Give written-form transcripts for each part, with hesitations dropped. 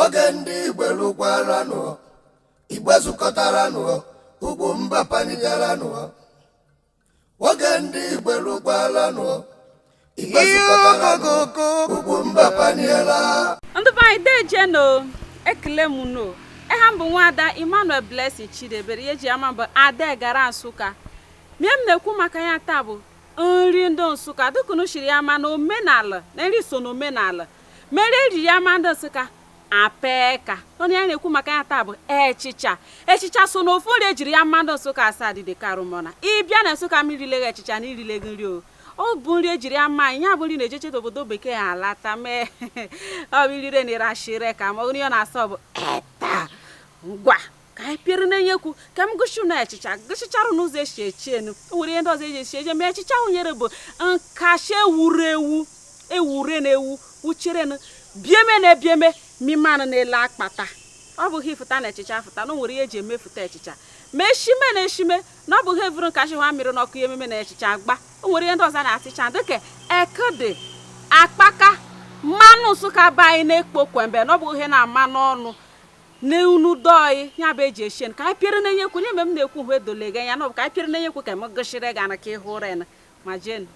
Oge ndị Igbo lụkwaranụ, Igbo zukọtaranụ, ugwu mba panigaranụ. Oge ndị Igbo lụkwaranụ, Igbo zukọtaranụ, ugwu mba paniela. Ndị be anyị dejeno, ekele m no. Eha m bụ nwaada Emmanuel Blessing Chidebere, ihe eji ama bụ Ada Gara Nsụka. Mie m na-ekwu maka ya taa bụ nri ndị Nsụka, dịka unu shiri ya ma na omenala na nri so n'omenala mere eji ya ma ndị Nsụka apeka. Onye ya na-ekwu maka ya taa bụ echicha. Echicha so n'ofu nri ejiri ya ma ndị Nsụka asaa dịdị karụmọna. Ịbịa na Nsụka ma irileghi echicha na irileghi nri o. Ọ bụ nri ejiri ya ma anyị, ya bụ nri na-ejeche obodo bekee alata mee ọ bụ irire na ịrashire ka ma nri ọ na-asọ bụ eta ngwa ka anyị pịrị na-enyekwu ka m gụsị na echicha gụsịcharụ n'ụzọ esi echi enu. O nwere ihe ndị ọzọ eji esi eje ma echicha ahụ nyere bụ nkashi ewuru ewu ewure na ewu wucherenu bieme na ebieme mimanụ na-ele akpata. Ọ bụghị fụta na echicha fụta na o nwere ihe eji emefụta echicha ma eshime na eshime na ọ bụghị evuru nkashi ha mmiri n'ọkụ ya ememe na echicha agba. O nwere ihe ndị ọzọ na-asịcha dịka ekede akpaka mmanụ Nsụka be anyị na-ekpo kwembe na ọ bụghị ihe na-ama n'ọnụ n'unu dọị ya bụ eji eshien ka anyị pịrị na-enyekwu nye mgbe m na-ekwu hụ edolega ya na ọ bụ ka anyị pịrị na-enyekwu ka m gụshịrị gị ana ka ị hụrụ ya ma jen.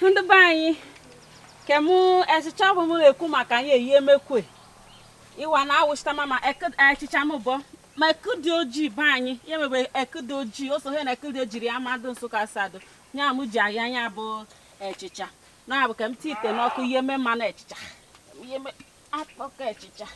Ndị be anyị kem echicha bụ m na-ekwu maka anyị eyi emekwe ịwa na awụchita mama echicha m bụ ma ekudi ojii be anyị ya mebe ekudi ojii o so he na ekudi ojiri ya mmadụ Nsụka asado nya m ji ahịa anya bụ echicha na abụ ka m ti ite n'ọkụ ihe eme mmanụ echicha ihe eme akpọkọ echicha.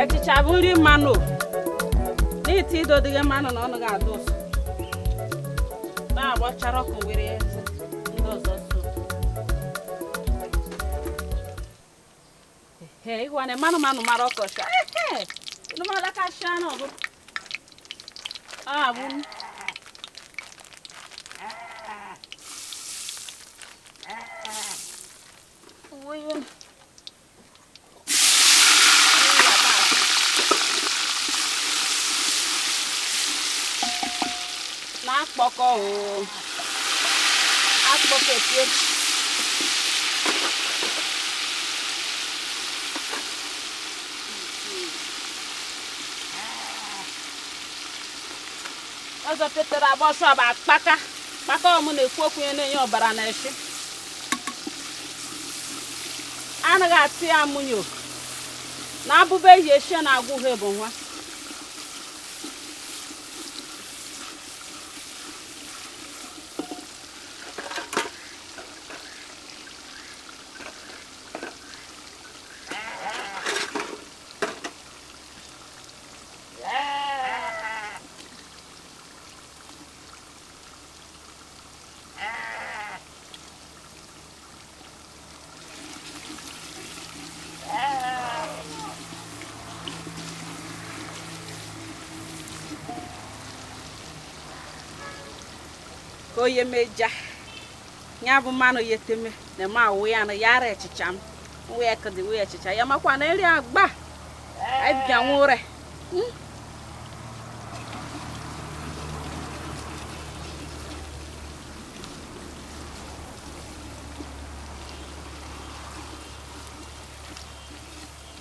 Echicha bụ nri mmanụ n'ite idodịghị mmanụ na ọnụ ga-adụ ụsọ na-agbachara ọkụ were ndị ọzọ so. Ee, ịhụ na mmanụ mmanụ mara ọkọcha abụ na-akpọkọ akpọkọ etie ọzọ petere agba ọsọ bụ akpaka kpaka ọmụ na-ekwu okwu ya na-enye ọbara na-eshi anaghị atụ ya amụnyo na abụba eji eshi na-agwụ ha bụ nwa. Oye meja ya bụ mmanụ yeteme na ma awụ ya na yara echicha m wee kụdị wee echicha ya makwa na nri agba abịa nwụre.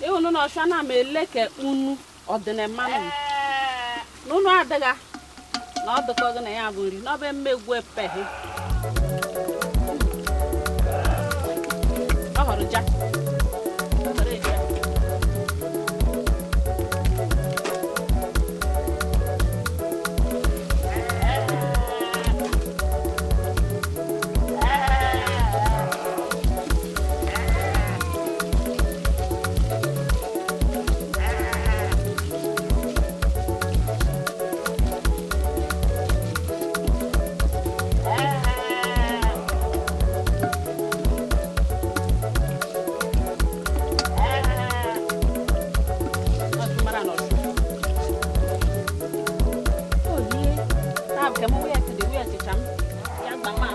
Ịhụnụ na ọsha na ama ele ka unu ọdịnammanụ m na unu adịgha na ọ dịkọ gị na ya bụ nri n'ọbụ mmegwu epeghị ọ họrọ ja ọ họrọ eja. Mara na ọsụ. Oye, taa bụ kem wee kede wee achịcha m. Ya gbama.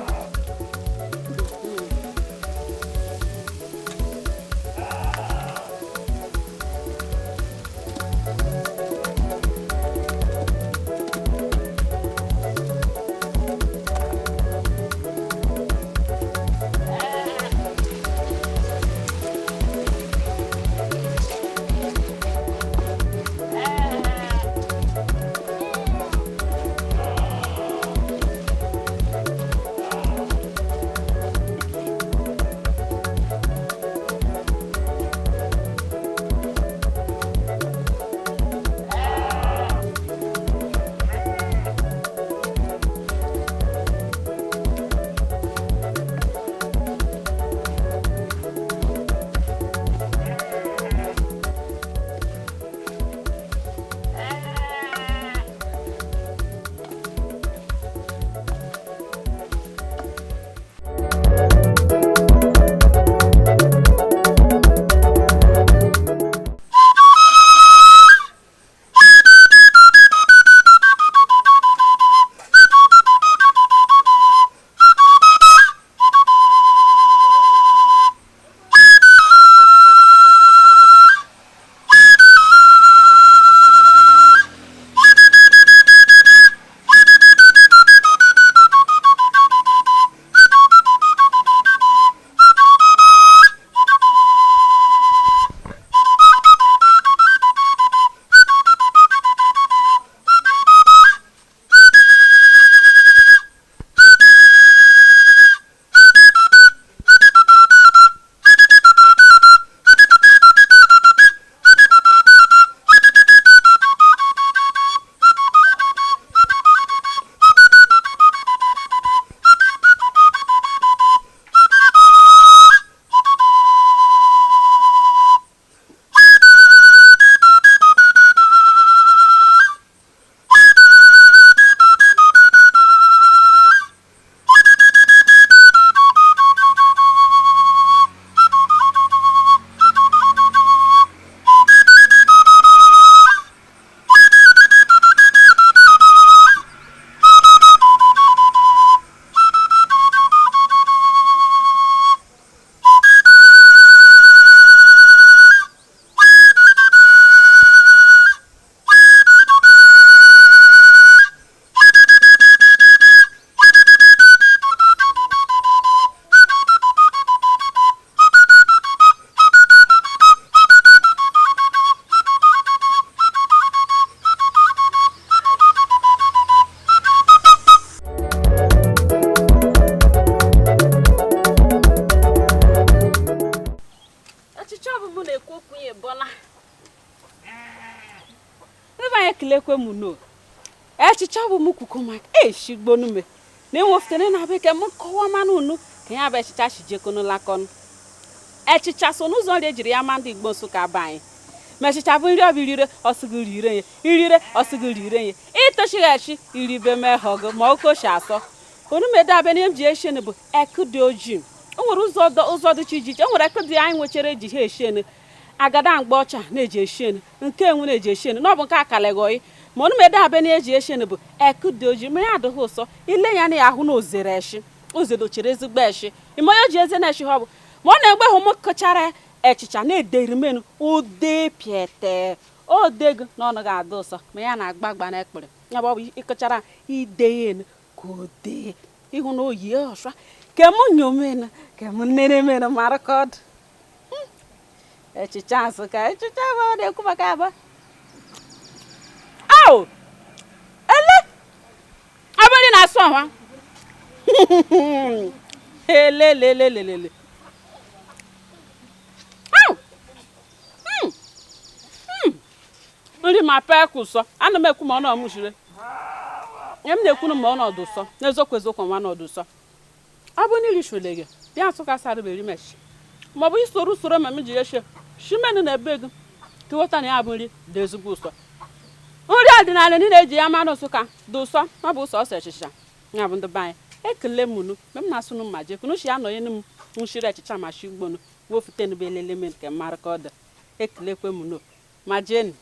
Echiche ọbụbụ na-ekwu okwu ya ebola. Ebe anyị ekelekwe m no. Echiche ọbụ m kwukwo maka eshigbonume na enwefutere na abịa ka m kọwa manụ unu ka ya bụ echicha shijekonulakọnụ. Echicha so n'ụzọ nri ejiri ya ma ndị Igbo Nsụka be anyị. Ma echicha bụ nri ọbụ irire ọsịgị rire ya irire ọsịgị rire ya itochighachi iribe mehọgụ ma okoshi asọ onumedo abịa na m ji eshien bụ ekụ dị ojii. O nwere ụzọ dịcha iche iche. O nwere ekụ dị anyị nwechara eji ha eshien agada mgbe ọcha na-eji eshien nke enwe na-eji eshien na ọ bụ nke akalegoyi ma onumedo abịa na eji eshien bụ ekụ dị ojii ma ya adịghị ụsọ ile ya na ya ahụ na ozere eshi ozedochere ezigbo eshi ime onye ji eze na-eshi ha ọ bụ ma ọ na-egbe hụ m kụchara echicha na-ederimenu ode piete odego na ọnụ ga-adị ụsọ ma ya na-agba agba na ekpere ya bụ ọ bụ ịkụchara ideyenu ka ode ịhụ na oyi ọsha kem nyomenu kem nenemenu mara ka ọ dị. Echicha Nsụka, echicha bụ ọ na-ekwu maka ya bụ au ele ọ bụrụ na na-asụ ọnwa elelelelelele. Au! Nri ma pee ka ụsọ. Ana m ekwu ma ọ nọ m shire nye m na-ekwunu ma ọnọdụ ụsọ n'eziokwu, eziokwu nwa ọnọdụ ụsọ. Ọ bụrụ na irishole gị bịa Nsụka sara erimeshi maọbụ isoro usoro ma m ji eshe shimenu na ebe gị ka ịghọta na ya bụ nri dị ezigbo ụsọ. Nri ọdịnala niile eji ya mara Nsụka dị ụsọ. Ọ bụ ụsọ ọsọ echicha ya bụ ndị be anyị ekele m unu mgbe m na-asụ ma jekunu shi anọnye m nshiri echicha ma shi ugbonu wofutenu bụ elele m nke mara ka ọ dị. Ekelekwe m unu ma jenu.